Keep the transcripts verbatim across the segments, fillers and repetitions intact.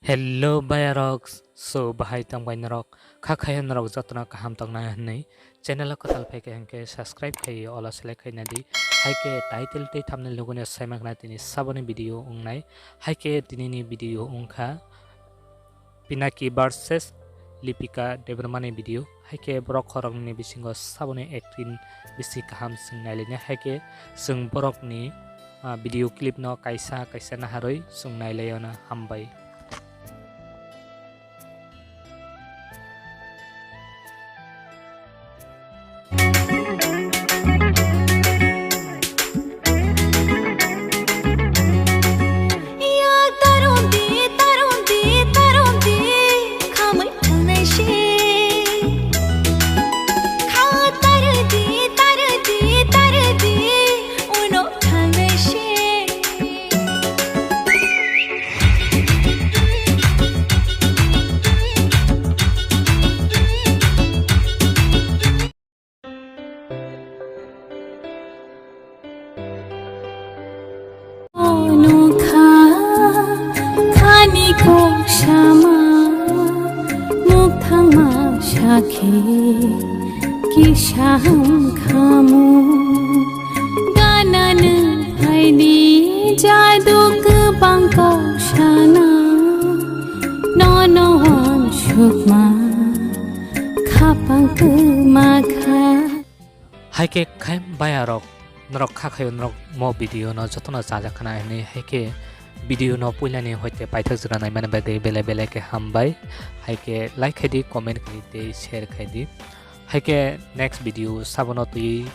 Hello bayarok, so bahai tongbai norok, kha khayo norok jotono kaham tongnai hwnwi channel o kwtal phaikha hinkhe subscribe khai ola select khaina di, haikhe title tei thumbnail nugwi no saimankha tini saboni video wngnai, haikhe tinini video wngkha Pinaki versus Lipika Debbarmani video, haikhe borok khoroknwini bisingo saboni acting bisi kaham chwng nailainai, haikhe chwng borokni ah, video clip no kaisa kaisa naharwi chwng nailaio na hambai. Nukha khani kok sama, mukthangma sakhe kisa ham khamu. Ganani haini jadu kwbang kok sana, nono wansukma khapang kwma kha. Haikhe khai bayarok, norok kha khayo norok mo video no jotono chajak khana hwnwi, haikhe video no puilani hoite paithak jora naimani bagwi belai belai khe hambai. Haikhe like khaidi, comment khaidi tei share khaidi. Haikhe next video sabono twi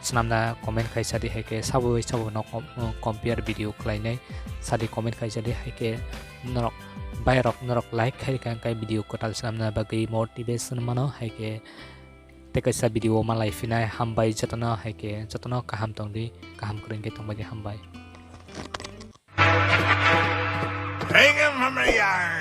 swnamna comment khai sadi, haikhe sabo bai sabo no com-, compare video khlainai sadi comment khai sadi, haikhe norok bayarok norok like khai kha hwnkhe video kwtal swnamna bagwi motivation mano, haikhe tei kaisa video o malai phinai hambai jotono, haikhe jotono kaham tongdi, kaham kwrwngkhe tongbaidi hambai. Bring him from the yard.